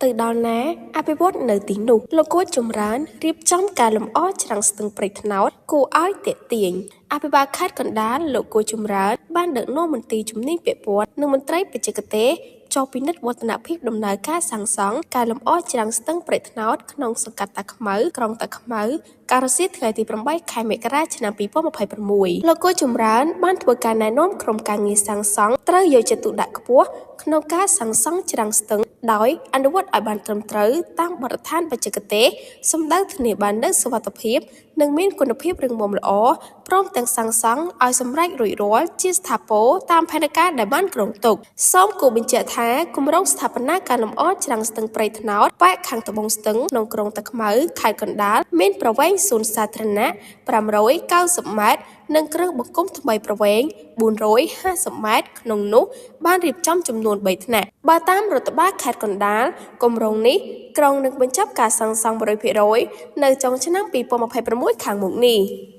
ទៅដល់ណាអភិវឌ្ឍនៅទីនោះលោកគួចចម្រើនរៀបចំការលម្អច្រាំងស្ទឹងព្រែកត្នោតគួរឲ្យទាក់ទាញអភិបាលខេត្តកណ្ដាលលោកគួចចម្រើនបានដឹកនាំមន្ទីរជំនាញពាក់ព័ន្ធនិងមន្ត្រីបច្ចេកទេសចុះពិនិត្យវឌ្ឍនភាពដំណើរការសាងសង់ការលម្អច្រាំងស្ទឹងព្រែកត្នោតក្នុងសង្កាត់តាខ្មៅក្រុងតាខ្មៅកាលរសៀលថ្ងៃទី8ខែមករាឆ្នាំ2026លោកគួចចម្រើនបានធ្វើការណែនាំក្រុមការងារសាងសង់ត្រូវយកចិត្តទុកដាក់ខ្ពស់ក្នុងការសាងសង់ច្រាំងស្ទឹងដោយអនុវត្តឲ្យបានត្រឹមត្រូវតាមបទដ្ឋានបច្ចេកទេសសម្ដៅធានាបាននូវសុវត្ថិភាពនិងមានគុណភាពរឹងមាំល្អព្រមទាំងសាងសង់ឲ្យសម្រេចរួចរាល់ជាស្ថាពរតាមផែនការដែលបានគ្រោងទុកសូមគូបញ្ជាក់ថាគម្រោងស្ថាបនាការលម្អច្រាំងស្ទឹងព្រែកត្នោតប៉ែកខាងត្បូងស្ទឹងក្នុងក្រុងតាខ្មៅខេត្តកណ្ដាលមានប្រវែងសួនសាធារណៈ590ម៉ែត្រនិងគ្រឿងបង្គុំថ្មីប្រវែង450ម៉ែត្រក្នុងនោះបានរៀបចំចំនួន3ថ្នាក់បើតាមរដ្ឋបាលខេត្តកណ្ដាលគម្រោងនេះក្រុងនឹងបញ្ចប់ការសាងសង់100%នៅចុងឆ្នាំ2026ខាងមុខនេះ។